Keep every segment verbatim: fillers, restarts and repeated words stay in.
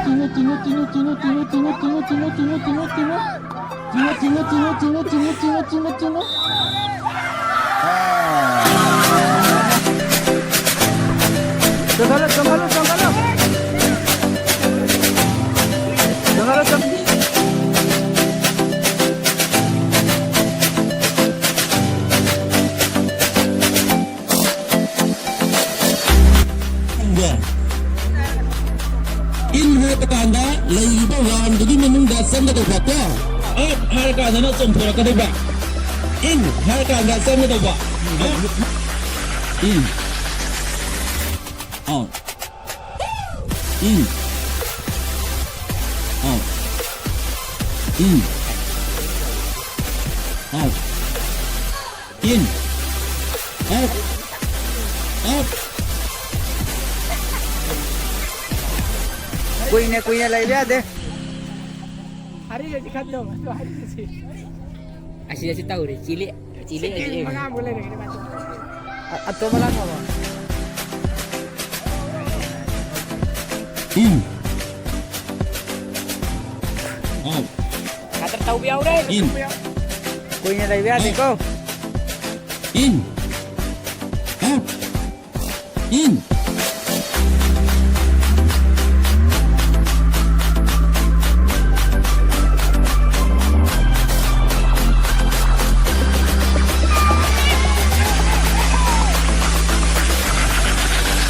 ꯆꯤꯡꯉꯨ, ꯆꯤꯡꯉꯨ, ꯆꯤꯡꯉꯨ, ꯆꯤꯡꯉꯨ꯫ ꯆꯪꯍꯜꯂꯣ, ꯆꯪꯍꯜꯂꯣ, ꯆꯪꯍꯜꯂꯣ꯫ ꯆꯪꯍꯜꯂꯣ, ꯆꯪ- ꯈꯪꯕ꯭ꯔꯣ? In ꯍꯥꯏꯕ ꯀꯥꯟꯗ ꯂꯩꯔꯤꯕ round ꯗꯨꯒꯤ ꯃꯅꯨꯡꯗ ꯆꯪꯒꯗꯧꯕ ꯀꯣ꯫ Out ꯍꯥꯏꯔ ꯀꯥꯟꯗꯅ ꯆꯣꯡꯊꯣꯔꯛꯀꯗꯧꯕ꯫ In ꯍꯥꯏꯔ ꯀꯥꯟꯗ ꯆꯪꯒꯗꯧꯕ꯫ Out꯫ In꯫ Out꯫ In꯫ Out꯫ In꯫ Out꯫ In꯫ Out꯫ Out꯫ ꯀꯨꯏꯅ, ꯀꯨꯏꯅ ꯂꯩꯕ ꯌꯥꯗꯦ꯫ ꯍꯥꯏꯔꯤꯁꯤ ꯈꯠꯇꯧꯕ, ꯑꯗꯨ ꯍꯥꯏꯔꯤꯁꯤ꯫ ꯑꯁꯤꯗꯁꯨ ꯇꯧꯔꯤ, ꯆꯤꯂꯤ, ꯆꯤꯂꯤ, ꯁꯦꯀꯦꯟ ꯆꯤꯂꯤ꯫ ꯃꯉꯥꯃꯨꯛ ꯂꯩꯔꯒꯗꯤ ꯃꯥ ꯇꯨꯝꯃꯅꯤ꯫ ꯑ-, ꯑꯇꯣꯞꯄ ꯂꯥꯛꯈ꯭ꯔꯕꯣ? In꯫ Out꯫ ꯈꯇꯔ ꯇꯧꯕ ꯌꯥꯎꯔꯦ꯫ In꯫ ꯀꯨꯏꯅ ꯂꯩꯕ ꯌꯥꯗꯦꯀꯣ꯫ In꯫ Out꯫ In꯫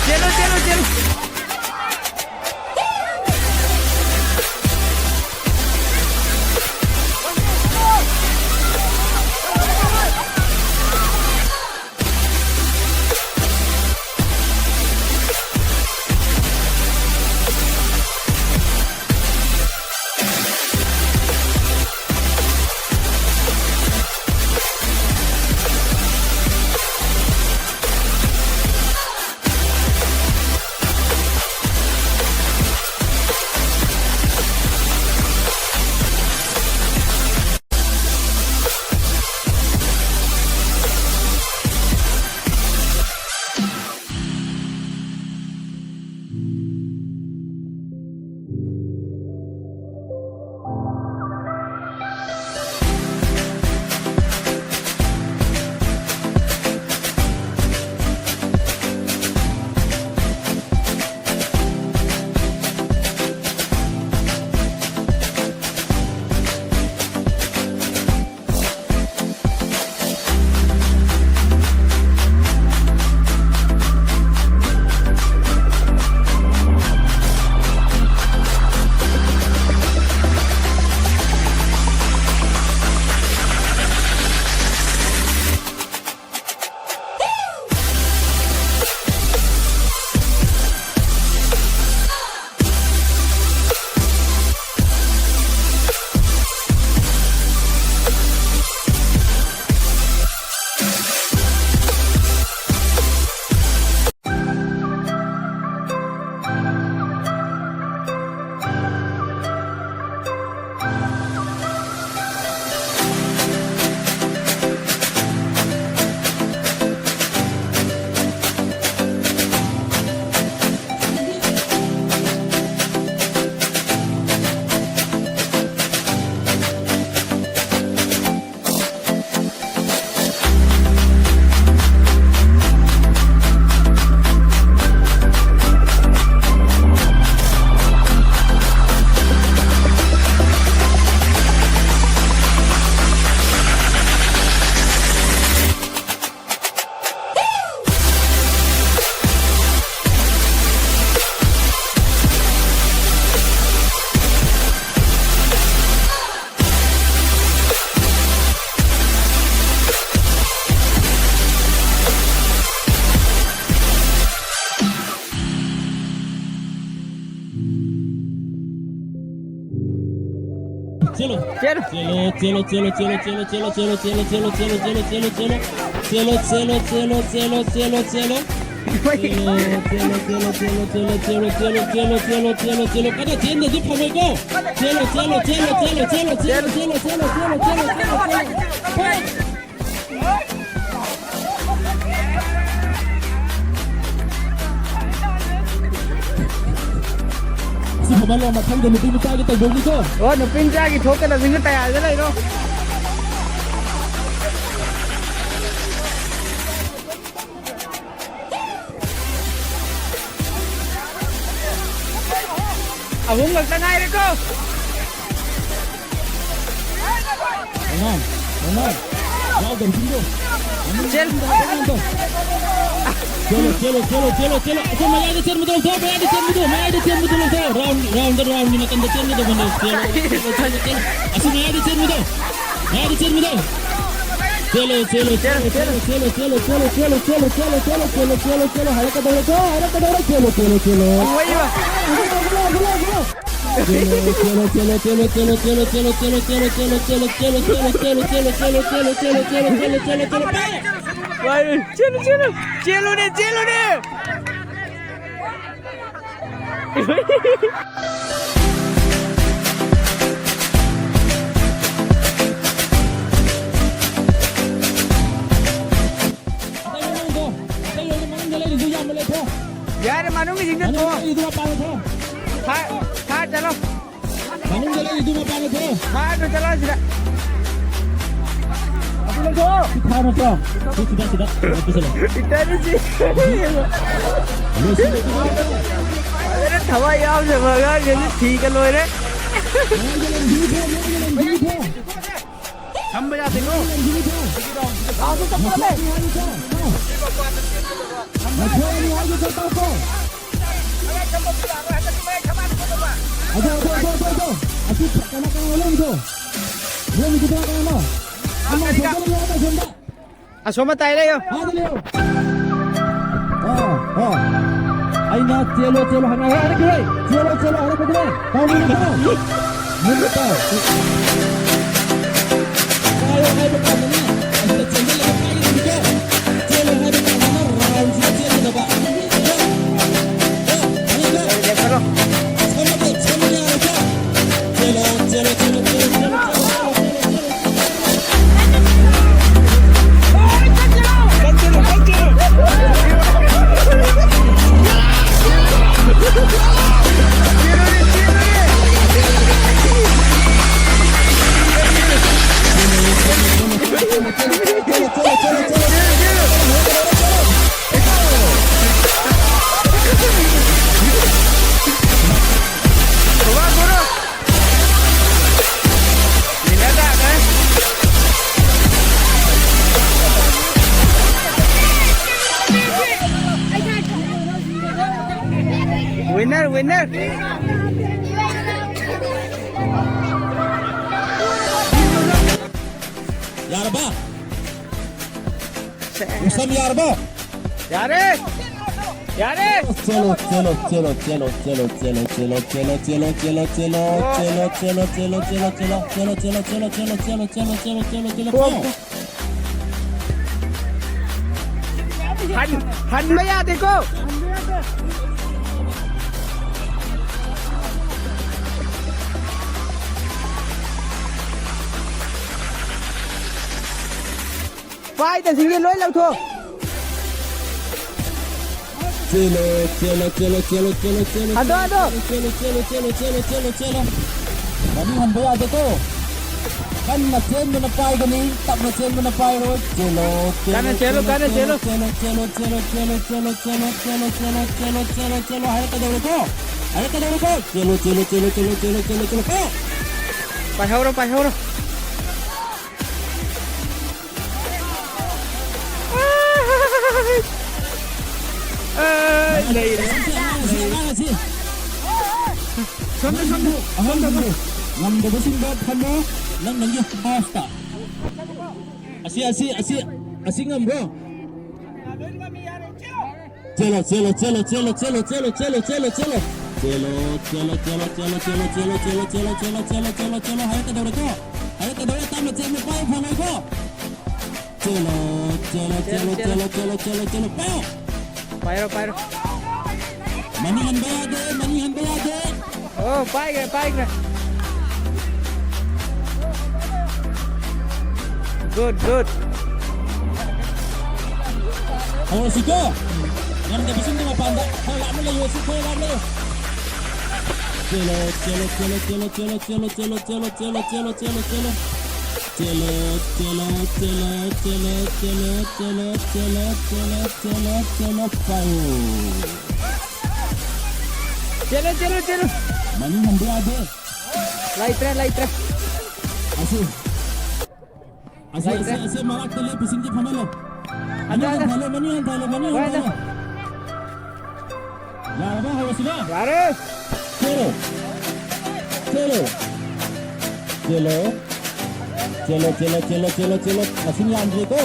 ꯆꯦꯜꯂꯨ, ꯆꯦꯜꯂꯨ, ꯆꯦꯜꯂꯨ꯫ ꯆꯦꯜꯂꯣ꯫ ꯆꯦꯜꯂꯣ꯫ ꯆꯦꯜꯂꯣ, ꯆꯦꯜꯂꯣ, ꯆꯦꯜꯂꯣ꯫ ꯆꯦꯜꯂꯣ, ꯆꯦꯜꯂꯣ, ꯆꯦꯜꯂꯣ꯫ ꯀꯟꯅ ꯆꯦꯟꯗꯗꯤ ꯐꯪꯉꯣꯏꯀꯣ꯫ ꯆꯦꯜꯂꯣ, ꯆꯦꯜꯂꯣ, ꯆꯦꯜꯂꯣ꯫ ꯁꯤ ꯐꯝꯍꯜꯂꯣ, ꯃꯊꯪꯗ ꯅꯨꯄꯤ ꯃꯆꯥꯒꯤ ꯇꯧꯗꯧꯅꯤꯀꯣ꯫ ꯑꯣ, ꯅꯨꯄꯤ ꯃꯆꯥꯒꯤ ꯊꯣꯛꯀꯗꯕꯁꯤꯡꯗꯣ ꯇꯌꯥꯔꯗ ꯂꯩꯔꯣ꯫ ꯑꯍꯨꯝ ꯈꯛꯇ ꯉꯥꯏꯔꯦꯀꯣ꯫ ꯔꯣꯅꯥꯜ, ꯔꯣꯅꯥꯜ, ꯌꯥꯎꯗꯕꯁꯤꯡꯗꯣ꯫ ꯆꯦꯜ꯫ ꯔꯣꯅꯥꯜꯗꯣ꯫ ꯆꯦꯜꯂꯣ, ꯆꯦꯜꯂꯣ, ꯆꯦꯜꯂꯣ, ꯆꯦꯜꯂꯣ, ꯆꯦꯜꯂꯣ꯫ ꯑꯁꯣꯝ ꯃꯌꯥꯏꯗ ꯆꯦꯟꯕꯗꯣ ꯂꯧꯊꯣꯛ, ꯃꯌꯥꯏꯗ ꯆꯦꯟꯕꯗꯣ, ꯃꯌꯥꯏꯗ ꯆꯦꯟꯕꯗꯣ ꯂꯧꯊꯣꯛ꯫ ꯔꯥꯎꯟ, ꯔꯥꯎꯟꯗ, ꯔꯥꯎꯟꯒꯤ ꯅꯥꯀꯟꯗ ꯆꯦꯟꯒꯗꯕꯅꯦ꯫ ꯆꯦꯜꯂꯣ, ꯆꯦꯜꯂꯣ, ꯆꯦꯜꯂꯣ, ꯆꯦꯜꯂꯣ꯫ ꯑꯁꯤ ꯃꯌꯥꯏꯗ ꯆꯦꯟꯕꯗꯣ, ꯃꯌꯥꯏꯗ ꯆꯦꯟꯕꯗꯣ꯫ ꯆꯦꯜꯂꯣ, ꯆꯦꯜꯂꯣ, ꯆꯦꯜꯂꯣ, ꯆꯦꯜꯂꯣ, ꯆꯦꯜꯂꯣ, ꯍꯥꯏꯔꯛꯀꯗꯧꯔꯦꯀꯣ, ꯍꯥꯏꯔꯛꯀꯗꯧꯔꯦ, ꯆꯦꯜꯂꯣ, ꯆꯦꯜꯂꯣ, ꯆꯦꯜꯂꯣ꯫ ꯍꯨꯒꯠꯂꯣ, ꯍꯨꯒꯠꯂꯣ, ꯍꯨꯒꯠꯂꯣ꯫ ꯆꯦꯜꯂꯨꯅꯦ, ꯆꯦꯜꯂꯨꯅꯦ꯫ ꯑꯇꯩ ꯃꯅꯨꯡꯗꯣ, ꯑꯇꯩ ꯃꯅꯨꯡꯗ ꯂꯩꯔꯤꯗꯨ ꯌꯥꯝꯅ ꯂꯩꯈꯣ꯫ ꯌꯥꯔꯦ, ꯃꯅꯨꯡꯒꯤꯁꯤꯡꯗꯣ ꯃꯅꯨꯡꯗ ꯊꯣꯛꯑꯣ꯫ ꯂꯩꯔꯤꯗꯨ ꯃꯄꯥꯟꯗ ꯊꯣꯛꯑꯣ꯫ ꯐꯥ-, ꯐꯥꯔ ꯆꯠꯂꯣ꯫ ꯃꯅꯨꯡꯗ ꯂꯩꯔꯤꯗꯨ ꯃꯄꯥꯟꯗ ꯊꯣꯛꯑꯣ꯫ ꯐꯥꯔ ꯅꯠꯇ꯭ꯔꯣ? ꯁꯤ ꯁꯤꯗ, ꯁꯤꯗ, ꯁꯤꯗ ꯄꯤꯁꯜꯂꯣ꯫ ꯏꯇꯔꯁꯤ꯫ ꯂꯣꯏꯁꯤꯜꯂꯣ, ꯂꯣꯏꯁꯤꯜꯂꯣ꯫ ꯐꯖꯅ ꯊꯋꯥꯏ ꯌꯥꯎꯖꯕ ꯑꯉꯥꯡꯁꯤꯡꯁꯤ ꯊꯤꯒ ꯂꯣꯏꯔꯦ꯫ ꯃꯌꯥꯏꯗ ꯂꯩꯔꯤꯗꯨ ꯊꯣꯛꯑꯣ, ꯃꯌꯥꯏꯗ ꯂꯩꯔꯤꯗꯨ ꯊꯣꯛꯑꯣ꯫ ꯊꯝꯕ ꯌꯥꯗꯦꯀꯣ꯫ ꯃꯌꯥꯏꯗ ꯂꯩꯔꯤꯗꯨ ꯊꯣꯛꯑꯣ꯫ ꯃꯊꯣꯏ ꯑꯅꯤ ꯍꯥꯏꯒꯦ ꯆꯠꯄ ꯀꯣ꯫ ꯑꯗꯣ, ꯑꯗꯣ, ꯑꯗꯣ, ꯑꯗꯣ, ꯑꯗꯣ꯫ ꯑꯁꯤ ꯀꯅꯥ ꯀꯅꯥ ꯂꯧꯔꯤꯗꯣ? ꯂꯧꯔꯤꯗꯣ ꯀꯅꯥ ꯀꯅꯥꯅꯣ? ꯑꯃ ꯁꯣꯝꯗ ꯂꯩꯌꯣ, ꯑꯃ ꯁꯣꯝꯗ꯫ ꯑꯁꯣꯝ ꯃꯇꯥꯏ ꯂꯩꯌꯣ꯫ ꯑꯥꯗ ꯂꯩꯌꯣ꯫ ꯑꯥ, ꯑꯥ꯫ ꯑꯩꯅ ꯆꯦꯜꯂꯣ, ꯆꯦꯜꯂꯣ ꯍꯥꯏꯅ ꯍꯥꯏꯔꯛꯈꯤꯔꯣꯏ꯫ ꯆꯦꯜꯂꯣ, ꯆꯦꯜꯂꯣ ꯍꯥꯏꯔꯛꯄꯗꯨꯅꯦ꯫ ꯇꯧꯔꯤꯅꯣ? ꯃꯨꯟꯅ ꯇꯥꯎ꯫ ꯄꯥꯏꯌꯣ ꯍꯥꯏꯕ ꯀꯥꯟꯗꯅ ꯑꯁꯤꯗ ꯆꯦꯟꯁꯤꯜꯂꯒ ꯄꯥꯏꯒꯗꯕꯅꯤꯀꯣ꯫ ꯆꯦꯜꯂꯣ ꯍꯥꯏꯕ ꯀꯥꯟꯗꯅ ꯔꯥꯎꯟꯁꯤꯗ ꯆꯦꯟꯒꯗꯕ꯫ ꯀꯣ? ꯀꯣ? ꯈꯪꯉꯕ? ꯂꯦꯞꯈꯠꯂꯣ꯫ ꯁꯝꯃꯒ, ꯁꯝꯃꯒ ꯌꯥꯔꯦꯀꯣ? ꯆꯦꯜꯂꯣ, ꯆꯦꯜꯂꯣ, ꯆꯦꯜꯂꯣ꯫ Winner, winner. ꯌꯥꯔꯕ? ꯁꯦ꯫ ꯃꯨꯁꯝ ꯌꯥꯔꯕ? ꯌꯥꯔꯦ! ꯌꯥꯔꯦ! ꯆꯦꯜꯂꯣ, ꯆꯦꯜꯂꯣ, ꯆꯦꯜꯂꯣ꯫ ꯊꯣꯛ꯫ ꯍꯟ-, ꯍꯟꯕ ꯌꯥꯗꯦꯀꯣ꯫ ꯄꯥꯏꯗꯁꯤꯡꯁꯦ ꯂꯣꯏ ꯂꯧꯊꯣꯛ꯫ ꯆꯦꯜꯂꯣ, ꯆꯦꯜꯂꯣ, ꯆꯦꯜꯂꯣ꯫ ꯍꯟꯗꯣ, ꯍꯟꯗꯣ꯫ ꯆꯦꯜꯂꯣ, ꯆꯦꯜꯂꯣ, ꯆꯦꯜꯂꯣ꯫ ꯃꯅꯤꯡ ꯍꯟꯕ ꯌꯥꯗꯦꯀꯣ꯫ ꯀꯟꯅ ꯆꯦꯟꯕꯅ ꯄꯥꯏꯒꯅꯤ, ꯇꯞꯅ ꯆꯦꯟꯕꯅ ꯄꯥꯏꯔꯣꯏ꯫ ꯆꯦꯜꯂꯣ, ꯀꯟꯅ ꯆꯦꯜꯂꯣ, ꯀꯟꯅ ꯆꯦꯜꯂꯣ꯫ ꯆꯦꯜꯂꯣ, ꯆꯦꯜꯂꯣ, ꯆꯦꯜꯂꯣ꯫ ꯍꯥꯏꯔꯛꯀꯗꯧꯔꯦꯀꯣ꯫ ꯍꯥꯏꯔꯛꯀꯗꯧꯔꯦꯀꯣ꯫ ꯆꯦꯜꯂꯣ, ꯆꯦꯜꯂꯣ, ꯆꯦꯜꯂꯣ꯫ ꯀꯣ꯫ ꯄꯥꯏꯍꯧꯔꯣ, ꯄꯥꯏꯍꯧꯔꯣ꯫ ꯑꯥ, ꯂꯩꯔꯦ꯫ ꯑꯉꯥꯡ ꯑꯁꯤ, ꯑꯉꯥꯡ ꯑꯁꯤ꯫ ꯁꯣꯝꯗ, ꯁꯣꯝꯗ꯫ ꯑꯍꯟꯁꯤꯡꯗꯣ, ꯉꯝꯗꯕꯁꯤꯡꯗꯣ ꯐꯝꯃꯣ, ꯅꯪ ꯅꯪꯒꯤ ꯍꯥꯐꯇ꯫ ꯑꯁꯤ, ꯑꯁꯤ, ꯑꯁꯤ, ꯑꯁꯤ ꯉꯝꯕ꯭ꯔꯣ? ꯆꯦꯜꯂꯣ, ꯆꯦꯜꯂꯣ, ꯆꯦꯜꯂꯣ꯫ ꯆꯦꯜꯂꯣ, ꯆꯦꯜꯂꯣ, ꯆꯦꯜꯂꯣ, ꯆꯦꯜꯂꯣ, ꯆꯦꯜꯂꯣ꯫ ꯍꯥꯏꯔꯛꯀꯗꯧꯔꯦꯀꯣ꯫ ꯍꯥꯏꯔꯛꯀꯗꯧꯔꯦ, ꯇꯞꯅ ꯆꯦꯟꯕ ꯄꯥꯏ ꯐꯪꯉꯣꯏꯀꯣ꯫ ꯆꯦꯜꯂꯣ, ꯆꯦꯜꯂꯣ, ꯆꯦꯜꯂꯣ, ꯆꯦꯜꯂꯣ, ꯆꯦꯜꯂꯣ, ꯆꯦꯜꯂꯣ, ꯆꯦꯜꯂꯣ, ꯄꯥꯏꯌꯣ꯫ ꯄꯥꯏꯔꯣ, ꯄꯥꯏꯔꯣ꯫ ꯃꯅꯤꯡ ꯍꯟꯕ ꯌꯥꯗꯦ, ꯃꯅꯤꯡ ꯍꯟꯕ ꯌꯥꯗꯦ꯫ ꯑꯣ, ꯄꯥꯏꯈ꯭ꯔꯦ, ꯄꯥꯏꯈ꯭ꯔꯦ꯫ Good, good. ꯍꯧꯔꯁꯤꯀꯣ꯫ ꯉꯝꯗꯕꯁꯤꯡꯗꯤ ꯃꯄꯥꯟꯗ ꯈꯔ ꯂꯥꯞꯅ ꯂꯩꯌꯨ, ꯁꯤ ꯈꯔ ꯂꯥꯞꯅ ꯂꯩꯌꯨ꯫ ꯆꯦꯜꯂꯣ, ꯆꯦꯜꯂꯣ, ꯆꯦꯜꯂꯣ꯫ ꯆꯦꯜꯂꯣ, ꯆꯦꯜꯂꯣ, ꯆꯦꯜꯂꯣ, ꯆꯦꯜꯂꯣ꯫ ꯆꯦꯜꯂꯣ, ꯆꯦꯜꯂꯣ, ꯆꯦꯜꯂꯣ, ꯆꯦꯜꯂꯣ, ꯆꯦꯜꯂꯣ, ꯆꯦꯜꯂꯣ, ꯆꯦꯜꯂꯣ, ꯆꯦꯜꯂꯣ, ꯆꯦꯜꯂꯣ, ꯆꯦꯜꯂꯣ, ꯆꯦꯜꯂꯣ, ꯆꯦꯜꯂꯣ, ꯆꯦꯜꯂꯣ, ꯄꯥꯏꯌꯨ꯫ ꯆꯦꯜꯂꯣ, ꯆꯦꯜꯂꯣ, ꯆꯦꯜꯂꯣ꯫ ꯃꯅꯤꯡ ꯍꯟꯕ ꯌꯥꯗꯦ꯫ ꯂꯩꯇ꯭ꯔꯦ, ꯂꯩꯇ꯭ꯔꯦ꯫ ꯑꯁꯤ, ꯑꯁꯤ, ꯑꯁꯤ, ꯂꯩꯇ꯭ꯔꯦ꯫ ꯑꯁꯤ ꯃꯔꯛꯇ ꯂꯦꯞꯄꯤꯁꯤꯡꯗꯤ ꯐꯝꯍꯜꯂꯣ꯫ ꯑꯗ, ꯃꯅꯤꯡ ꯑꯗ꯫ ꯍꯟꯊꯍꯜꯂꯣ, ꯃꯅꯤꯡ ꯍꯟꯊꯍꯜꯂꯣ, ꯃꯅꯤꯡ ꯍꯣꯏ, ꯑꯗ꯫ ꯍꯟꯊꯍꯜꯂꯣ꯫ ꯌꯥꯔꯕ? ꯍꯧꯔꯁꯤꯔꯣ? ꯌꯥꯔꯦ꯫ ꯆꯦꯜꯂꯣ꯫ ꯆꯦꯜꯂꯣ꯫ ꯆꯦꯜꯂꯣ꯫ ꯆꯦꯜꯂꯣ, ꯆꯦꯜꯂꯣ, ꯆꯦꯜꯂꯣ, ꯆꯦꯜꯂꯣ, ꯆꯦꯜꯂꯣ꯫ ꯃꯁꯤꯡ ꯌꯥꯝꯗ꯭ꯔꯦꯀꯣ꯫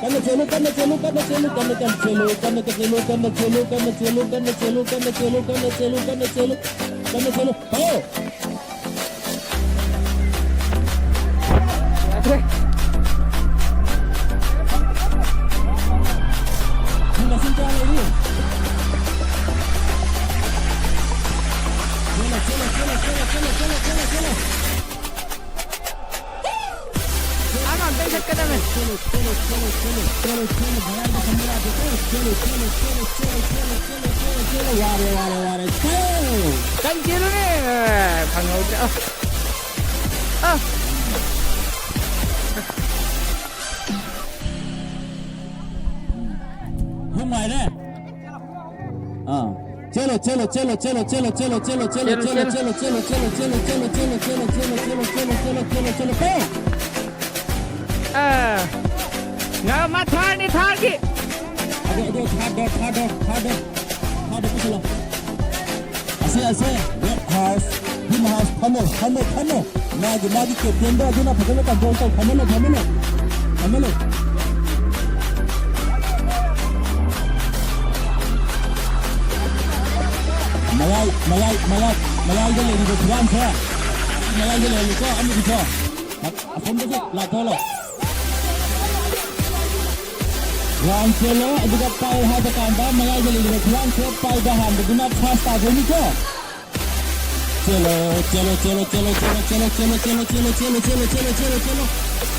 ꯀꯟꯅ ꯆꯦꯜꯂꯨ, ꯀꯟꯅ ꯆꯦꯜꯂꯨ, ꯀꯟꯅ ꯆꯦꯜꯂꯨ, ꯀꯟꯅ, ꯀꯟꯅ ꯆꯦꯜꯂꯨ, ꯀꯟꯅ ꯆꯦꯜꯂꯨ, ꯀꯟꯅ ꯆꯦꯜꯂꯨ, ꯀꯟꯅ ꯆꯦꯜꯂꯨ, ꯀꯟꯅ ꯆꯦꯜꯂꯨ, ꯀꯟꯅ ꯆꯦꯜꯂꯨ, ꯀꯟꯅ ꯆꯦꯜꯂꯨ, ꯀꯟꯅ ꯆꯦꯜꯂꯨ, ꯀꯟꯅ ꯆꯦꯜꯂꯨ꯫ ꯐꯥꯎ! ꯌꯥꯗ꯭ꯔꯦ꯫ ꯅꯪ ꯃꯁꯤꯡ ꯀꯌꯥ ꯂꯩꯔꯤ? ꯆꯦꯜꯂꯣ, ꯆꯦꯜꯂꯣ, ꯆꯦꯜꯂꯣ꯫ ꯑꯃ ꯑꯝꯇꯪ ꯆꯠꯀꯗꯕꯅꯤ꯫ ꯆꯦꯜꯂꯣ, ꯆꯦꯜꯂꯣ, ꯆꯦꯜꯂꯣ, ꯆꯦꯜꯂꯣ, ꯆꯦꯜꯂꯣ, ꯆꯦꯜꯂꯣ, ꯃꯌꯥꯏꯗ ꯊꯝꯕ ꯌꯥꯗꯦꯀꯣ꯫ ꯆꯦꯜꯂꯣ, ꯆꯦꯜꯂꯣ, ꯆꯦꯜꯂꯣ꯫ ꯋꯥꯔꯦ, ꯋꯥꯔꯦ, ꯋꯥꯔꯦ꯫ ꯆꯦꯜꯂꯣ! ꯀꯟ ꯆꯦꯜꯂꯨꯅꯦ! ꯐꯪꯍꯧꯗ꯭ꯔꯦ꯫ ꯑ! ꯑ! ꯌꯨꯝ ꯉꯥꯏꯔꯦ꯫ ꯑꯥ꯫ ꯆꯦꯜꯂꯣ, ꯆꯦꯜꯂꯣ, ꯆꯦꯜꯂꯣ, ꯆꯦꯜꯂꯣ꯫ ꯆꯦꯜꯂꯣ, ꯆꯦꯜꯂꯣ꯫ ꯆꯦꯜꯂꯣ꯫ ꯑꯥ꯫ ꯉꯥ ꯃꯥ ꯊꯥꯔꯅꯤ, ꯊꯥꯔꯒꯤ꯫ ꯑꯗꯣ, ꯑꯗꯣ, ꯊꯥꯔꯗꯣ, ꯊꯥꯔꯗꯣ, ꯊꯥꯔꯗꯣ꯫ ꯊꯥꯔꯗꯣ ꯄꯨꯁꯜꯂꯣ꯫ ꯑꯁꯦ, ꯑꯁꯦ, ꯔꯦꯗ ꯍꯥꯎꯁ, ꯒ꯭ꯔꯤꯟ ꯍꯥꯎꯁ, ꯐꯝꯃꯣ, ꯐꯝꯃꯣ, ꯐꯝꯃꯣ꯫ ꯃꯥꯒꯤ, ꯃꯥꯒꯤ ꯀꯦꯞꯇꯦꯟꯗꯣ ꯑꯗꯨꯅ ꯐꯖꯅ ꯀꯟꯇ꯭ꯔꯣꯜ ꯇꯧ꯫ ꯐꯝꯍꯜꯂꯣ, ꯐꯝꯍꯜꯂꯣ꯫ ꯐꯝꯍꯜꯂꯣ꯫ ꯃꯌꯥ ꯃꯌꯥꯏ, ꯃꯌꯥꯏ, ꯃꯌꯥꯏꯗ ꯂꯩꯔꯤꯕ ꯐꯤꯔꯥꯟꯁꯦ꯫ ꯃꯌꯥꯏꯗ ꯂꯩꯔꯤꯀꯣ, ꯑꯃꯒꯤꯀꯣ꯫ ꯑꯁꯣꯝꯗꯁꯨ ꯂꯥꯛꯊꯣꯛꯍꯜꯂꯣ꯫ ꯔꯥꯎꯟ ꯆꯦꯜꯂꯣ, ꯑꯗꯨꯒ ꯄꯥꯏ ꯍꯥꯏꯕ ꯀꯥꯟꯗ ꯃꯌꯥꯏꯗ ꯂꯩꯔꯤꯕ ꯐꯤꯔꯥꯟꯁꯦ ꯄꯥꯏꯕ ꯍꯥꯟꯕꯗꯨꯅ ꯐꯥꯔꯁ ꯇꯥꯗꯣꯏꯅꯤꯀꯣ꯫ ꯆꯦꯜꯂꯣ, ꯆꯦꯜꯂꯣ, ꯆꯦꯜꯂꯣ꯫ ꯆꯦꯜꯂꯣ, ꯆꯦꯜꯂꯣ, ꯆꯦꯜꯂꯣ, ꯆꯦꯜꯂꯣ, ꯆꯦꯜꯂꯣ꯫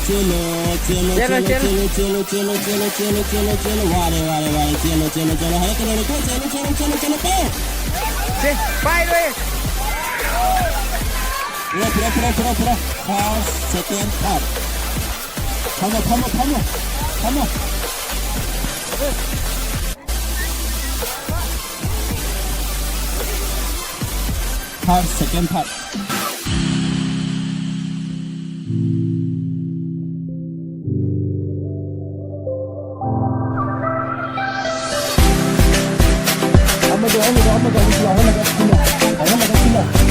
ꯆꯦꯜꯂꯣ, ꯆꯦꯜꯂꯣ, ꯆꯦꯜꯂꯣ, ꯆꯦꯜꯂꯣ, ꯆꯦꯜꯂꯣ, ꯆꯦꯜꯂꯣ, ꯆꯦꯜꯂꯣ, ꯆꯦꯜꯂꯣ, ꯆꯦꯜꯂꯣ, ꯆꯦꯜꯂꯣ꯫ ꯋꯥꯔꯦ, ꯋꯥꯔꯦ, ꯋꯥꯔꯦ꯫ ꯆꯦꯜꯂꯣ, ꯆꯦꯜꯂꯣ, ꯆꯦꯜꯂꯣ꯫ ꯍꯥꯏꯔꯛꯀꯗꯧꯔꯦꯀꯣ꯫ ꯆꯦꯜꯂꯣ, ꯆꯦꯜꯂꯣ, ꯆꯦꯜꯂꯣ, ꯆꯦꯜꯂꯣ, ꯄꯥꯎ꯫ ꯁꯦ, ꯄꯥꯏꯔꯣꯏ꯫ ꯄꯨꯔꯣ, ꯄꯨꯔꯣ, ꯄꯨꯔꯣ, ꯄꯨꯔꯣ, ꯄꯨꯔꯣ꯫ ꯐꯥꯔꯁ, ꯁꯦꯀꯦꯟ, ꯊꯥꯔꯠ꯫ ꯐꯝꯃꯣ, ꯐꯝꯃꯣ, ꯐꯝꯃꯣ, ꯐꯝꯃꯣ꯫ ꯐꯥꯔꯁ, ꯁꯦꯀꯦꯟ, ꯊꯥꯔꯠ꯫ ꯑꯃꯗꯣ, ꯑꯃꯗꯣ, ꯑꯃꯗꯣ, ꯑꯃꯗꯣ, ꯑꯃꯗꯣ, ꯑꯃꯗꯣ, ꯑꯃꯗꯣ꯫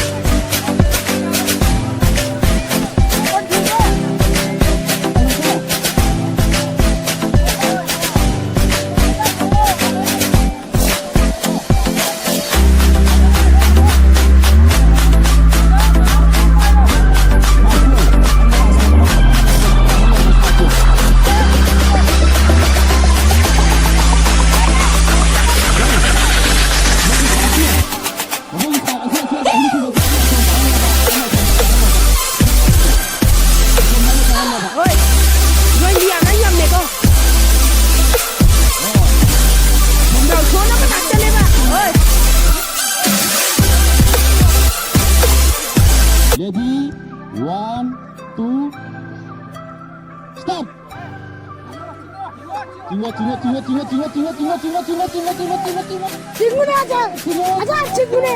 ꯍꯣꯏ, ꯅꯣꯏ ꯂꯤꯌꯥꯅ ꯌꯥꯝꯃꯦꯀꯣ꯫ ꯅꯥꯎꯊꯣꯛꯅꯕ ꯉꯥꯛꯇꯅꯦꯕ꯫ ꯍꯣꯏ꯫ Ready, one, two, start. ꯆꯤꯡꯉꯣ, ꯆꯤꯡꯉꯣ, ꯆꯤꯡꯉꯣ꯫ ꯆꯤꯡꯉꯨꯅꯦ, ꯑꯖꯥ꯫ ꯑꯖꯥ, ꯆꯤꯡꯉꯨꯅꯦ꯫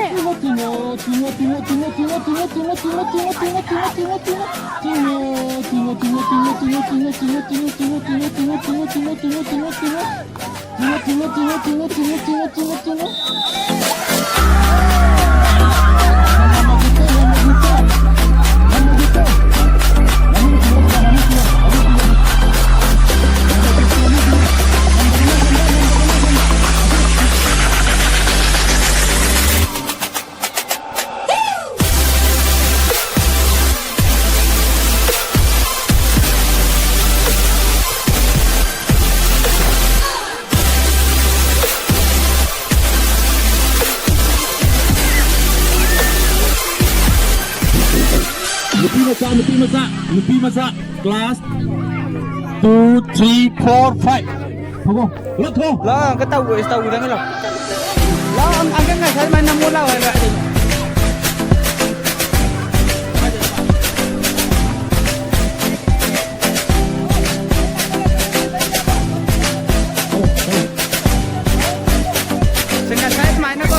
ꯃꯆꯥ, ꯅꯨꯄꯤ ꯃꯆꯥ, ꯅꯨꯄꯤ ꯃꯆꯥ, class two, three, four, five꯫ ꯊꯣꯛꯂꯛꯑꯣ, ꯄꯨꯂꯞ ꯊꯣꯛꯂꯛꯑꯣ꯫ ꯂꯥꯛꯑꯣ, ꯑꯪꯀ ꯇꯧ-, ꯇꯧꯗꯅ ꯂꯥꯛꯑꯣ꯫ ꯂꯥꯛꯑꯣ, ꯑꯪꯀ ꯉꯁꯥꯏ ꯑꯗꯨꯃꯥꯏꯅ ꯅꯝꯃꯣ ꯂꯥꯛꯑꯣ ꯍꯥꯏꯕ꯫ ꯁꯦ, ꯉꯁꯥꯏ ꯑꯗꯨꯃꯥꯏꯅꯀꯣ꯫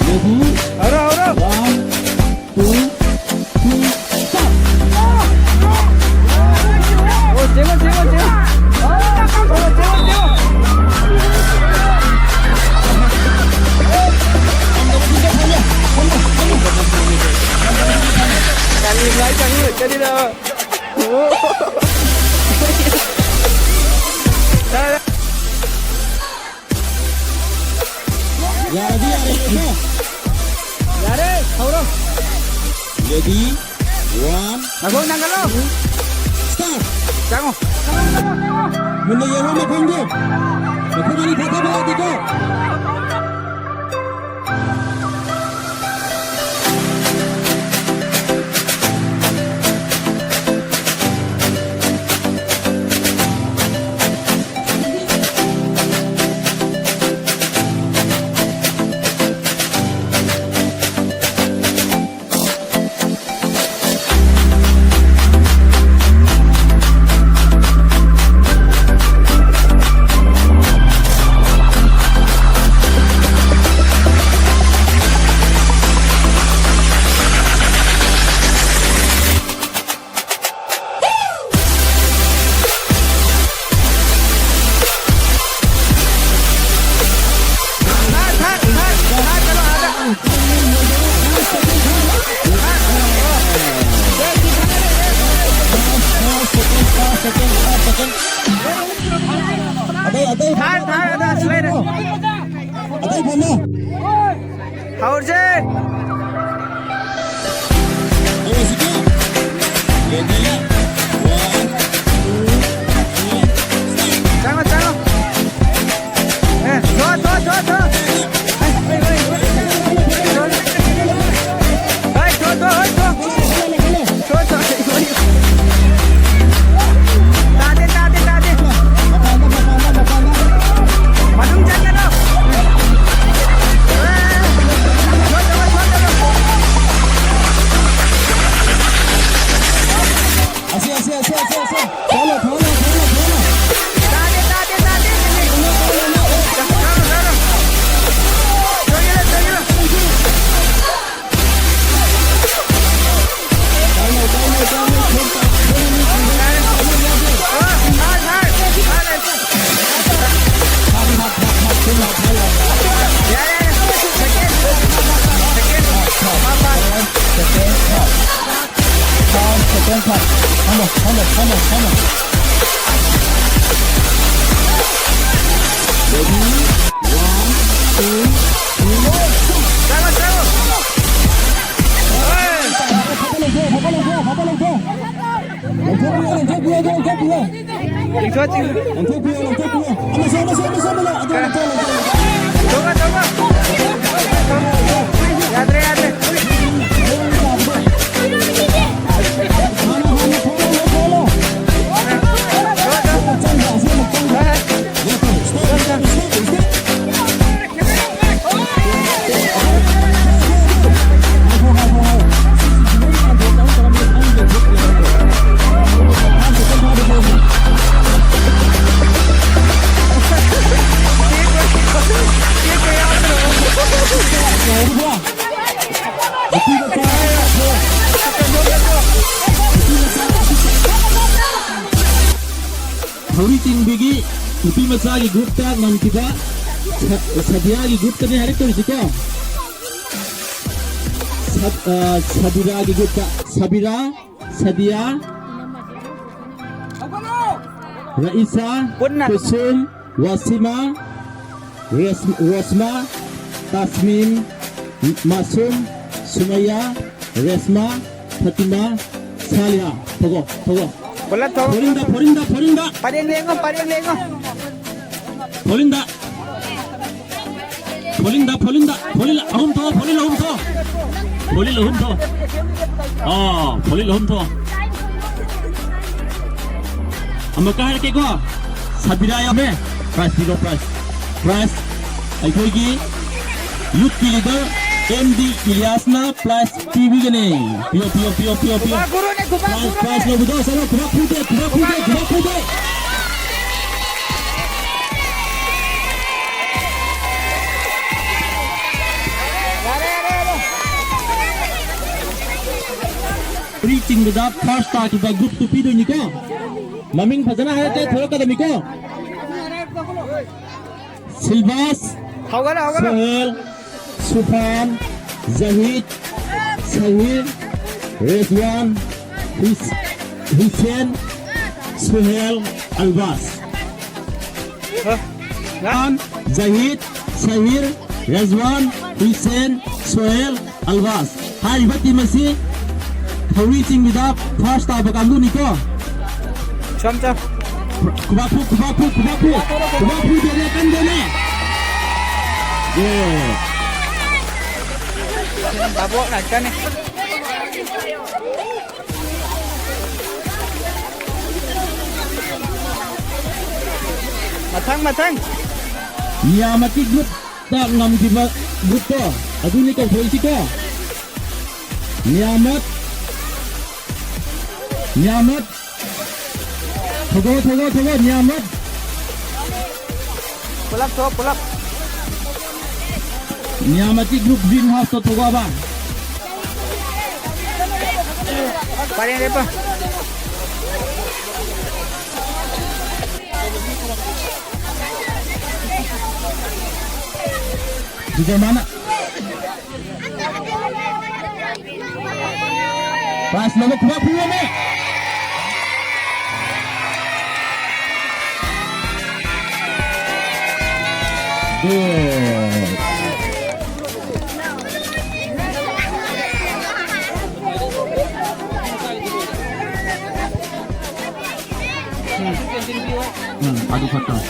Ready? ꯍꯧꯔꯣ, ꯍꯧꯔꯣ꯫ One, two, three, start. ꯑꯣ, ꯆꯦꯡꯉꯣ, ꯆꯦꯡꯉꯣ, ꯆꯦꯡꯉꯣ꯫ ꯑꯣ, ꯆꯦꯡꯉꯣ, ꯆꯦꯡꯉꯣ꯫ ꯀꯔꯤ ꯂꯥꯏ ꯆꯪꯉꯤ? ꯀꯔꯤꯅꯣ? ꯌꯥꯔꯗꯤ ꯌꯥꯔꯦ, ꯀꯣ? ꯌꯥꯔꯦ, ꯍꯧꯔꯣ꯫ Ready, one, ꯉꯥꯏꯈꯣ, ꯅꯪ ꯍꯜꯂꯣ꯫ Start. ꯆꯪꯉꯣ꯫ ꯃꯨꯟꯅ ꯌꯦꯡꯉꯣ ꯃꯐꯝꯗꯨ꯫ ꯃꯐꯝ ꯑꯅꯤ ꯊꯥꯊꯕ ꯌꯥꯗꯦꯀꯣ꯫ ꯍꯧꯔꯁꯦ꯫ ꯆꯪꯉꯣ, ꯆꯪꯉꯣ꯫ ꯑꯦ, ꯊꯣ, ꯊꯣ, ꯊꯣ, ꯊꯣ꯫ ꯑꯦ, ꯑꯦ, ꯑꯦ, ꯑꯦ꯫ ꯍꯣꯏ, ꯊꯣ, ꯊꯣ, ꯍꯣꯏ, ꯊꯣ꯫ ꯊꯣ, ꯊꯣ꯫ ꯇꯥꯗꯦ, ꯇꯥꯗꯦ, ꯇꯥꯗꯦ꯫ ꯃꯅꯨꯡ ꯆꯪꯒꯅꯣ꯫ ꯑꯦ, ꯊꯣ, ꯊꯣ, ꯊꯣ, ꯊꯣ꯫ ꯑꯁꯤ, ꯑꯁꯤ, ꯑꯁꯤ, ꯑꯁꯤ, ꯑꯁꯤ꯫ ꯊꯣꯛꯂꯣ, ꯊꯣꯛꯂꯣ, ꯊꯣꯛꯂꯣ, ꯊꯣꯛꯂꯣ꯫ ꯇꯥꯗꯦ, ꯇꯥꯗꯦ, ꯇꯥꯗꯦ꯫ ꯊꯣꯛꯂꯣ, ꯊꯣꯛꯂꯣ꯫ ꯊꯣꯛꯂꯣ, ꯊꯣꯛꯂꯣ꯫ ꯊꯣꯛꯂꯣ, ꯊꯣꯛꯂꯣ, ꯊꯣꯛꯂꯣ꯫ ꯊꯣꯛꯂꯣ, ꯊꯣꯛꯂꯣ꯫ ꯊꯣꯛꯂꯣ, ꯊꯣꯛꯂꯣ꯫ ꯌꯥꯔꯦ, ꯌꯥꯔꯦ꯫ ꯁꯦꯀꯦꯟ꯫ ꯁꯦꯀꯦꯟ꯫ ꯃꯥ, ꯃꯥ꯫ ꯁꯦꯀꯦꯟ꯫ ꯐꯥꯔꯁ, ꯁꯦꯀꯦꯟ, ꯊꯥꯔꯠ꯫ ꯐꯝꯃꯣ, ꯐꯝꯃꯣ, ꯐꯝꯃꯣ, ꯐꯝꯃꯣ꯫ Ready? One, two, three, go! ꯆꯠꯂꯣ, ꯆꯠꯂꯣ! ꯐꯕꯠ ꯂꯧꯊꯣꯛ, ꯐꯕꯠ ꯂꯧꯊꯣꯛ, ꯐꯕꯠ ꯂꯧꯊꯣꯛ! ꯂꯧꯊꯣꯛꯄꯤꯌꯣ, ꯂꯧꯊꯣꯛꯄꯤꯌꯣ, ꯂꯧꯊꯣꯛꯄꯤꯌꯣ! ꯆꯤꯡꯊꯣꯛ, ꯆꯤꯡꯊꯣꯛ꯫ ꯂꯧꯊꯣꯛꯄꯤꯌꯣ, ꯂꯧꯊꯣꯛꯄꯤꯌꯣ! ꯑꯃꯁꯨ, ꯑꯃꯁꯨ, ꯑꯃꯁꯨ, ꯑꯃꯁꯨ! ꯑꯗꯨ ꯂꯧꯊꯣꯛ, ꯂꯧꯊꯣꯛ, ꯂꯧꯊꯣꯛ! ꯊꯣꯛꯂꯣ, ꯊꯣꯛꯂꯣ! ꯌꯥꯗ꯭ꯔꯦ, ꯌꯥꯗ꯭ꯔꯦ! ꯊꯧꯔꯤ ꯆꯤꯡꯕꯤꯒꯤ ꯅꯨꯄꯤ ꯃꯆꯥꯒꯤ ꯒ꯭ꯔꯨꯞꯇ ꯉꯝꯈꯤꯕ ꯁ-, ꯁꯗꯤꯌꯥꯒꯤ ꯒ꯭ꯔꯨꯞꯇꯅꯦ ꯍꯥꯏꯔꯛꯇꯣꯏꯁꯤꯀꯣ꯫ ꯁ-, ꯑ, ꯁꯕꯤꯔꯥꯒꯤ ꯒ꯭ꯔꯨꯞꯇ꯫ ꯁꯕꯤꯔꯥ, ꯁꯗꯤꯌꯥ, ꯔꯏꯁꯥ, ꯄꯨꯟꯅ꯫ ꯀꯨꯁꯨꯝ, ꯋꯥꯁꯤꯃꯥ, ꯔꯦꯁ-, ꯔꯣꯁꯃꯥ, ꯇꯥꯁꯃꯤꯟ, ꯃꯥꯁꯨꯝ, ꯁꯨꯃꯩꯌꯥ, ꯔꯦꯁꯃꯥ, ꯐꯇꯤꯃꯥ, ꯁꯥꯂꯤꯌꯥ꯫ ꯊꯣꯛꯑꯣ, ꯊꯣꯛꯑꯣ꯫ ꯄꯨꯂꯞ ꯊꯣꯛꯑꯣ꯫ ꯐꯣꯔꯤꯟꯗ, ꯐꯣꯔꯤꯟꯗ, ꯐꯣꯔꯤꯟꯗ꯫ ꯄꯔꯦꯡ ꯂꯦꯡꯉꯣ, ꯄꯔꯦꯡ ꯂꯦꯡꯉꯣ꯫ ꯐꯣꯔꯤꯟꯗ꯫ ꯐꯣꯔꯤꯟꯗ, ꯐꯣꯔꯤꯟꯗ, ꯐꯣꯔꯤꯟ ꯑꯍꯨꯝ ꯊꯣꯛꯑꯣ, ꯐꯣꯔꯤꯟ ꯑꯍꯨꯝ ꯊꯣꯛꯑꯣ꯫ ꯐꯣꯔꯤꯟ ꯑꯍꯨꯝ ꯊꯣꯛꯑꯣ꯫ ꯑꯥ, ꯐꯣꯔꯤꯟ ꯑꯍꯨꯝ ꯊꯣꯛꯑꯣ꯫ ꯑꯃꯨꯛꯀ ꯍꯥꯏꯔꯛꯀꯦꯀꯣ, ꯁꯕꯤꯔꯥ ꯌꯥꯎꯔꯦ꯫ ꯄ꯭ꯔꯥꯏꯖ ꯄꯤꯔꯣ, ꯄ꯭ꯔꯥꯏꯖ꯫ ꯄ꯭ꯔꯥꯏꯖ ꯑꯩꯈꯣꯏꯒꯤ ꯌꯨꯠꯀꯤ ꯂꯤꯗꯔ ꯑꯦꯝ ꯗꯤ ꯏꯂꯤꯌꯥꯁꯅ ꯄ꯭ꯔꯥꯏꯖ ꯄꯤꯕꯤꯒꯅꯤ꯫ ꯄꯤꯌꯣ, ꯄꯤꯌꯣ, ꯄꯤꯌꯣ, ꯄꯤꯌꯣ, ꯄꯤꯌꯣ꯫ ꯈꯨꯕꯥꯛ ꯈꯨꯔꯨꯅꯦ, ꯈꯨꯕꯥꯛ ꯄ꯭ꯔꯥꯏꯖ, ꯈꯨꯔꯨꯅꯦ꯫ ꯄ꯭ꯔꯥꯏꯖ ꯂꯧꯕꯗꯣ, ꯆꯠꯂꯣ, ꯈꯨꯕꯥꯛ ꯈꯨꯗꯦ, ꯈꯨꯕꯥꯛ ꯈꯨꯗꯦ, ꯈꯨꯕꯥꯛ ꯈꯨꯗꯦ꯫ ꯌꯥꯔꯦ, ꯌꯥꯔꯦ, ꯌꯥꯔꯦ꯫ ꯊꯧꯔꯤ ꯆꯤꯡꯕꯗ ꯐꯥꯔꯁ ꯇꯥꯈꯤꯕ ꯒ꯭ꯔꯨꯞꯇꯨ ꯄꯤꯗꯣꯏꯅꯤꯀꯣ꯫ ꯃꯃꯤꯡ ꯐꯖꯅ ꯍꯥꯏꯔꯛꯀꯦ, ꯊꯣꯛꯂꯛꯀꯗꯕꯅꯤꯀꯣ꯫ ꯁꯤꯜꯚꯥꯁ, ꯍꯧꯒꯠꯂꯣ, ꯍꯧꯒꯠꯂꯣ꯫ ꯁꯣꯍꯦꯜ, ꯁꯨꯐꯥꯟ, ꯖꯍꯤꯗ, ꯁꯍꯤꯔ, ꯔꯦꯖꯋꯥꯟ, ꯍꯨꯏꯁ-, ꯍꯨꯏꯁꯦꯟ, ꯁꯣꯍꯦꯜ, ꯑꯜꯕꯥꯁ꯫ ꯍ? ꯈꯥꯟ, ꯖꯍꯤꯗ, ꯁꯍꯤꯔ, ꯔꯦꯖꯋꯥꯟ, ꯍꯨꯏꯁꯦꯟ, ꯁꯣꯍꯦꯜ, ꯑꯜꯕꯥꯁ꯫ ꯍꯥꯏꯔꯤꯕ ꯇꯤꯝ ꯑꯁꯤ ꯊꯧꯔꯤ ꯆꯤꯡꯕꯤꯗ ꯐꯥꯔꯁ ꯇꯥꯕ ꯀꯥꯡꯕꯨꯅꯤꯀꯣ꯫ ꯆꯝ, ꯆꯝ꯫ ꯈꯨꯕꯥꯛ ꯈꯨ, ꯈꯨꯕꯥꯛ ꯈꯨ, ꯈꯨꯕꯥꯛ ꯈꯨ꯫ ꯈꯨꯕꯥꯛ ꯈꯨꯗꯦꯅꯦ, ꯀꯟꯗꯦꯅꯦ꯫ ꯌꯦ꯫ ꯗꯥꯕꯣꯛ ꯉꯥꯛꯇꯅꯦ꯫ ꯃꯊꯪ, ꯃꯊꯪ꯫ ꯅꯤꯌꯥꯃꯇꯤ ꯒ꯭ꯔꯨꯞꯇ ꯉꯝꯈꯤꯕ ꯒ꯭ꯔꯨꯞꯇꯣ ꯑꯗꯨꯅꯤ ꯀꯧꯊꯣꯛꯏꯁꯤꯀꯣ꯫ ꯅꯤꯌꯥꯃꯠ, ꯅꯤꯌꯥꯃꯠ꯫ ꯊꯧꯒꯠꯂꯣ, ꯊꯧꯒꯠꯂꯣ, ꯊꯧꯒꯠꯂꯣ, ꯅꯤꯌꯥꯃꯠ꯫ ꯄꯨꯂꯞ ꯊꯣꯛꯑꯣ, ꯄꯨꯂꯞ꯫ ꯅꯤꯌꯥꯃꯇꯤ ꯒ꯭ꯔꯨꯞ ꯒ꯭ꯔꯤꯟ ꯍꯥꯎꯁꯇ ꯊꯣꯛꯂꯛꯑꯕ꯫ ꯄꯔꯦꯡ ꯂꯦꯞꯄꯣ꯫ ꯁꯤꯗ ꯃꯥꯅ꯫ ꯄꯥꯁ ꯂꯧꯕ ꯈꯨꯕꯥꯛ ꯈꯨꯔꯝꯃꯦ꯫ Good. ꯎꯝ, ꯑꯗꯨ ꯈꯛꯇꯪ꯫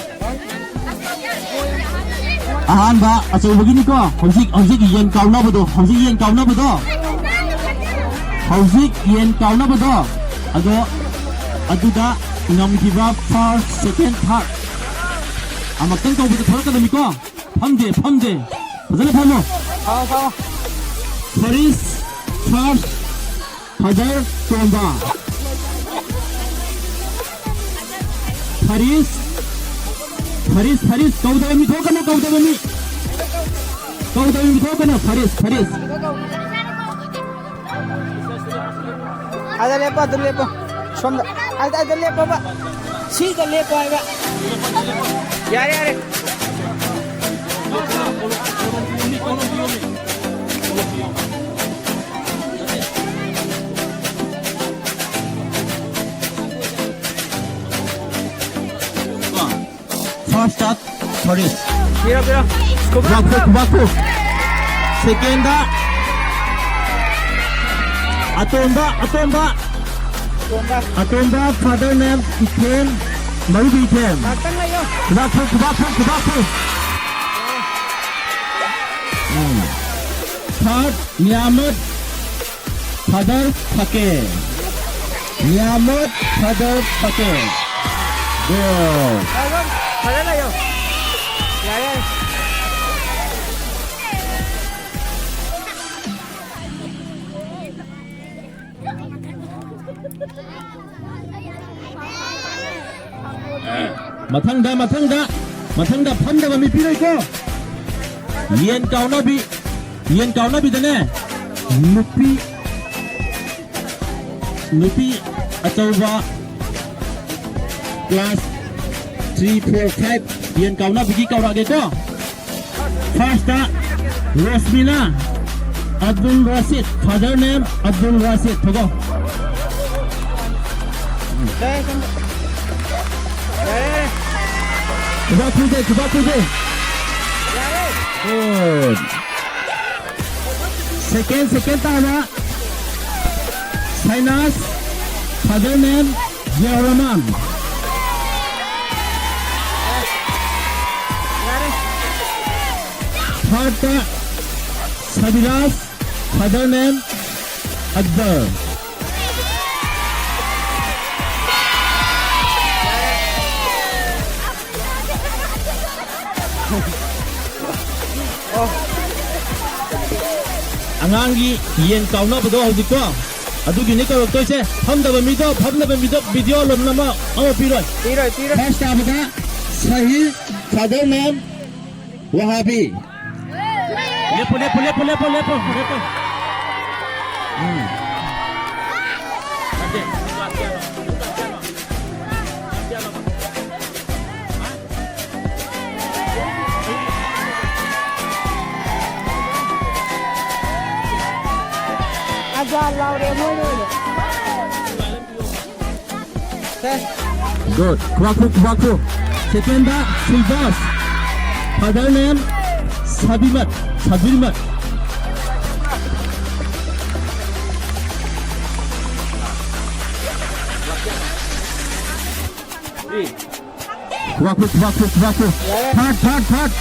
ꯑꯍꯥꯟꯕ ꯑꯆꯧꯕꯒꯤꯅꯤꯀꯣ꯫ ꯍꯧꯖꯤꯛ, ꯍꯧꯖꯤꯛ ꯌꯦꯟ ꯀꯥꯎꯅꯕꯗꯣ, ꯍꯧꯖꯤꯛ ꯌꯦꯟ ꯀꯥꯎꯅꯕꯗꯣ, ꯍꯧꯖꯤꯛ ꯌꯦꯟ ꯀꯥꯎꯅꯕꯗꯣ, ꯑꯗꯣ ꯑꯗꯨꯗ ꯉꯝꯈꯤꯕ first, second, third ꯑꯃꯨꯛꯇꯪ ꯇꯧꯕꯗ ꯊꯣꯛꯂꯛꯀꯗꯕꯅꯤꯀꯣ꯫ ꯐꯝꯗꯦ, ꯐꯝꯗꯦ꯫ ꯐꯖꯅ ꯐꯝꯃꯣ꯫ ꯐꯥꯎ, ꯐꯥꯎ꯫ ꯐꯔꯤꯁ, ꯐꯥꯔꯁ, ꯐꯥꯗꯔ ꯇꯣꯝꯕ꯫ ꯐꯔꯤꯁ, ꯐꯔꯤꯁ, ꯐꯔꯤꯁ꯫ ꯀꯧꯗꯕ ꯃꯤ ꯊꯣꯛꯀꯅꯨ, ꯀꯧꯗꯕ ꯃꯤ꯫ ꯀꯧꯗꯕ ꯃꯤ ꯊꯣꯛꯀꯅꯨ, ꯐꯔꯤꯁ, ꯐꯔꯤꯁ꯫ ꯑꯗ ꯂꯦꯞꯄꯣ, ꯑꯗꯨ ꯂꯦꯞꯄꯣ꯫ ꯁꯣꯝꯗ꯫ ꯑꯗ, ꯑꯗ ꯂꯦꯞꯄꯣꯕ꯫ ꯁꯤꯗ ꯂꯦꯞꯄꯣ ꯍꯥꯏꯕ꯫ ꯌꯥꯔꯦ, ꯌꯥꯔꯦ꯫ First start, Faris. ꯄꯤꯔꯣ, ꯄꯤꯔꯣ꯫ ꯈꯨꯕꯥꯛ, ꯈꯨꯕꯥꯛ, ꯈꯨꯕꯥꯛ, ꯈꯨꯕꯥꯛ꯫ Second ꯗ ꯑꯇꯣꯝꯕ, ꯑꯇꯣꯝꯕ꯫ ꯑꯇꯣꯝꯕ꯫ ꯑꯇꯣꯝꯕ, father name ꯏꯊꯦꯟ, ꯃꯔꯨꯕꯤ ꯏꯊꯦꯟ꯫ ꯉꯥꯛꯇꯪ ꯂꯩꯌꯣ꯫ ꯈꯨꯕꯥꯛ, ꯈꯨ, ꯈꯨꯕꯥꯛ, ꯈꯨ, ꯈꯨꯕꯥꯛ, ꯈꯨ꯫ ꯎꯝ꯫ Third, ꯅꯤꯌꯥꯃꯠ꯫ Father Phake. Niyamot Father Phake. Good. ꯐꯖꯅ ꯂꯩꯌꯣ꯫ ꯌꯥꯔꯦ, ꯌꯥꯔꯦ꯫ ꯃꯊꯪꯗ, ꯃꯊꯪꯗ, ꯃꯊꯪꯗ ꯐꯝꯗꯕ ꯃꯤ ꯄꯤꯔꯣꯏꯀꯣ꯫ ꯌꯦꯟ ꯀꯥꯎꯅꯕꯤ, ꯌꯦꯟ ꯀꯥꯎꯅꯕꯤꯗꯅꯦ, ꯅꯨꯄꯤ, ꯅꯨꯄꯤ ꯑꯆꯧꯕ class three, four, five ꯌꯦꯟ ꯀꯥꯎꯅꯕꯤꯒꯤ ꯀꯧꯔꯛꯑꯒꯦꯀꯣ꯫ First ꯇ ꯔꯣꯁꯃꯤꯅꯥ ꯑꯕꯗꯨꯜ ꯔꯥꯁꯤꯗ, father name ꯑꯕꯗꯨꯜ ꯔꯥꯁꯤꯗ꯫ ꯊꯣꯛꯂꯛꯑꯣ꯫ ꯌꯥꯔꯦ, ꯌꯥꯔꯦ꯫ ꯈꯨꯕꯥꯛ ꯈꯨꯁꯦ, ꯈꯨꯕꯥꯛ ꯈꯨꯁꯦ꯫ Good. Second, second ꯇꯥꯕ ꯁꯥꯏꯅꯥꯁ, father name ꯖꯤꯌꯥꯎꯔꯃꯥꯟ꯫ Thirdꯇ ꯁꯕꯤꯔꯥꯖ, father name Akbar. ꯑꯉꯥꯡꯒꯤ ꯌꯦꯟ ꯀꯥꯎꯅꯕꯗꯣ ꯍꯧꯖꯤꯛꯀꯣ, ꯑꯗꯨꯒꯤꯅꯤ ꯀꯧꯔꯛꯇꯣꯏꯁꯦ꯫ ꯐꯝꯗꯕ ꯃꯤꯗꯣ, ꯐꯝꯗꯕ ꯃꯤꯗꯣ video ꯂꯣꯝ ꯑꯃ, ꯑꯃ ꯄꯤꯔꯣꯏ꯫ ꯄꯤꯔꯣꯏ, ꯄꯤꯔꯣꯏ꯫ First ꯇꯥꯕꯗ ꯁꯍꯤꯔ, father name ꯋꯍꯥꯕꯤ꯫ ꯂꯦꯞꯄꯣ, ꯂꯦꯞꯄꯣ, ꯂꯦꯞꯄꯣ, ꯂꯦꯞꯄꯣ, ꯂꯦꯞꯄꯣ, ꯂꯦꯞꯄꯣ꯫ ꯎꯝ꯫ ꯅꯠꯇꯦ꯫ ꯑꯖꯥ ꯂꯥꯎꯔꯦ ꯃꯣꯏ ꯂꯣꯏꯅ꯫ Good. ꯈꯨꯕꯥꯛ ꯈꯨ, ꯈꯨꯕꯥꯛ ꯈꯨ꯫ Secondꯗ ꯁꯤꯜꯕꯥꯁ꯫ Father name ꯁꯕꯤꯃꯠ, ꯁꯕꯤꯔꯃꯠ꯫ ꯈꯨꯕꯥꯛ ꯈꯨ, ꯈꯨꯕꯥꯛ ꯈꯨ, ꯈꯨꯕꯥꯛ ꯈꯨ꯫ Third, third, third.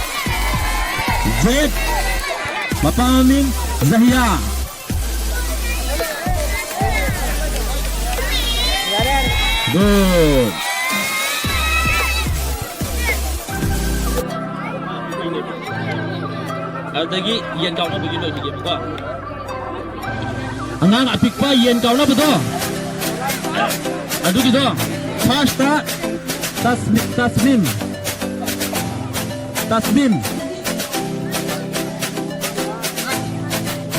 ꯖꯦꯠ꯫ ꯃꯄꯥ ꯃꯃꯤꯡ ꯖꯍꯤꯌꯥ꯫ Good. ꯑꯗꯨꯗꯒꯤ ꯌꯦꯟ ꯀꯥꯎꯅꯕꯒꯤ ꯂꯣꯏꯈꯤꯒꯦꯕꯀꯣ꯫ ꯑꯉꯥꯡ ꯑꯄꯤꯛꯄ ꯌꯦꯟ ꯀꯥꯎꯅꯕꯗꯣ, ꯑꯗꯨꯒꯤꯗꯣ꯫ Firstꯇ ꯇꯁꯃꯤ-, ꯇꯁꯃꯤꯝ꯫ ꯇꯁꯃꯤꯝ꯫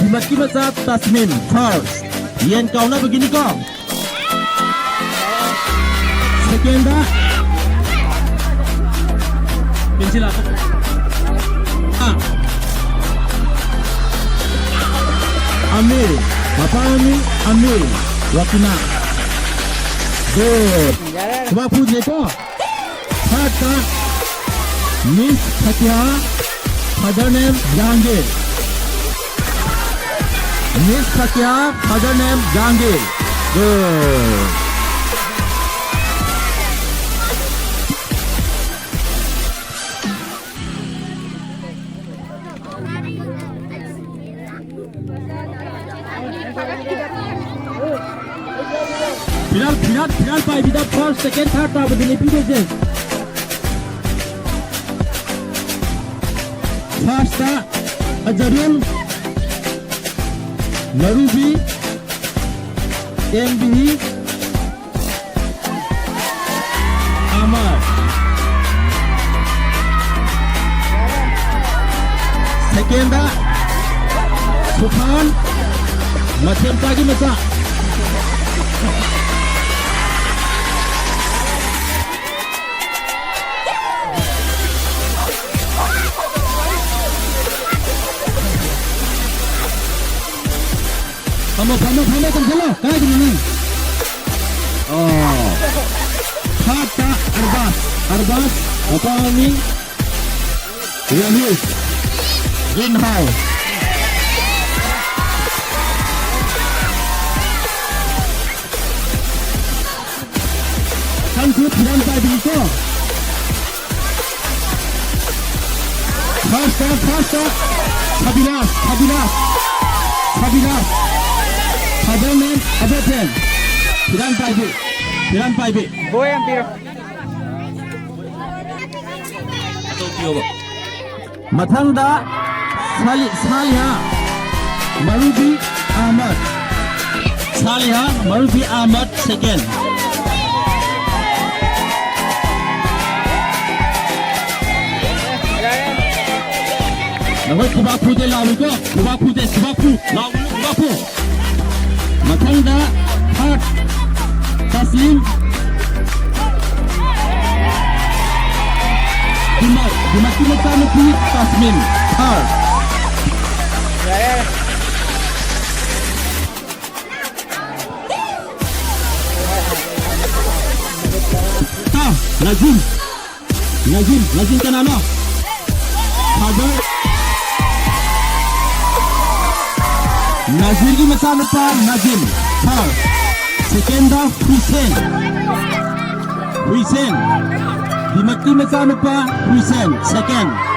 ꯍꯤꯃꯠꯀꯤ ꯃꯆꯥ ꯇꯁꯃꯤꯝ꯫ First꯫ ꯌꯦꯟ ꯀꯥꯎꯅꯕꯒꯤꯅꯤꯀꯣ꯫ Secondꯗ ꯄꯦꯟꯁꯤꯜ ꯂꯥꯛꯀꯣ꯫ ꯑꯥ꯫ ꯑꯃꯤꯔ꯫ ꯃꯄꯥ ꯃꯃꯤꯡ ꯑꯃꯤꯔ꯫ ꯋꯥꯀꯤꯅꯥ꯫ Good꯫ ꯈꯨꯕꯥꯛ ꯈꯨꯗ꯭ꯔꯦꯀꯣ꯫ Thirdꯇ Miss Fatiha. Father name Jahangir. Miss Sakya, father name Jahangir. Good. ꯐꯤꯔꯥꯜ, ꯐꯤꯔꯥꯜ, ꯐꯤꯔꯥꯜ ꯄꯥꯏꯕꯤꯗ first, second, third ꯇꯥꯕꯗꯨꯅꯤ ꯄꯤꯗꯣꯏꯁꯦ꯫ First Azrul, Marubi, M B, ꯑꯃꯔ꯫ Second, ꯁꯨꯐꯥꯟ, ꯃꯊꯦꯝꯆꯥꯒꯤ ꯃꯆꯥ꯫ ꯐꯝꯃꯣ, ꯐꯝꯃꯣ, ꯐꯝꯃꯣ, ꯆꯪꯁꯤꯜꯂꯣ꯫ ꯀꯥꯏꯗꯅꯣ ꯅꯪ? ꯑꯣ꯫ Thirdꯇ ꯑꯔꯕꯥꯁ꯫ ꯑꯔꯕꯥꯁ, ꯃꯄꯥ ꯃꯃꯤꯡ ꯔꯃꯦꯁ꯫ Green house. ꯃꯊꯪꯁꯨ ꯐꯤꯔꯥꯜ ꯄꯥꯏꯕꯤꯀꯣ꯫ Firstꯇ, firstꯇ ꯁꯕꯤꯅꯥꯁ, ꯁꯕꯤꯅꯥꯁ, ꯁꯕꯤꯅꯥꯁ꯫ Father name ꯑꯕꯦꯊꯦꯟ꯫ ꯐꯤꯔꯥꯜ ꯄꯥꯏꯕꯤ, ꯐꯤꯔꯥꯜ ꯄꯥꯏꯕꯤ꯫ ꯕꯣꯏ ꯑꯃ ꯄꯤꯔꯣ꯫ ꯃꯊꯪꯗ ꯁꯥꯂꯤ-, ꯁꯥꯂꯤꯍꯥ ꯃꯔꯨꯕꯤ ꯑꯍꯃꯗ꯫ ꯁꯥꯂꯤꯍꯥ ꯃꯔꯨꯕꯤ ꯑꯍꯃꯗ, second꯫ ꯅꯈꯣꯏ ꯈꯨꯕꯥꯛ ꯈꯨꯗꯦ ꯂꯥꯎꯏꯀꯣ, ꯈꯨꯕꯥꯛ ꯈꯨꯗꯦ, ꯈꯨꯕꯥꯛ ꯈꯨ, ꯂꯥꯎꯒꯅꯨ, ꯈꯨꯕꯥꯛ ꯈꯨ꯫ ꯃꯊꯪꯗ third, ꯇꯁꯂꯤꯝ ꯀꯨꯃꯥꯔ, ꯀꯨꯃꯥꯔꯀꯤ ꯃꯆꯥꯅꯨꯄꯤ ꯇꯁꯃꯤꯟ, third꯫ ꯇꯥ, ꯅꯖꯤꯝ, ꯅꯖꯤꯝ, ꯅꯖꯤꯝ ꯀꯅꯥꯅꯣ? ꯅꯖꯤꯔꯒꯤ ꯃꯆꯥꯅꯨꯄꯥ ꯅꯖꯤꯝ, ꯐꯥꯔꯁ꯫ ꯁꯦꯀꯦꯟꯗ ꯍꯨꯏꯁꯦꯟ꯫ ꯍꯨꯏꯁꯦꯟ꯫ ꯗꯤꯃꯛꯀꯤ ꯃꯆꯥꯅꯨꯄꯥ ꯍꯨꯏꯁꯦꯟ, ꯁꯦꯀꯦꯟ꯫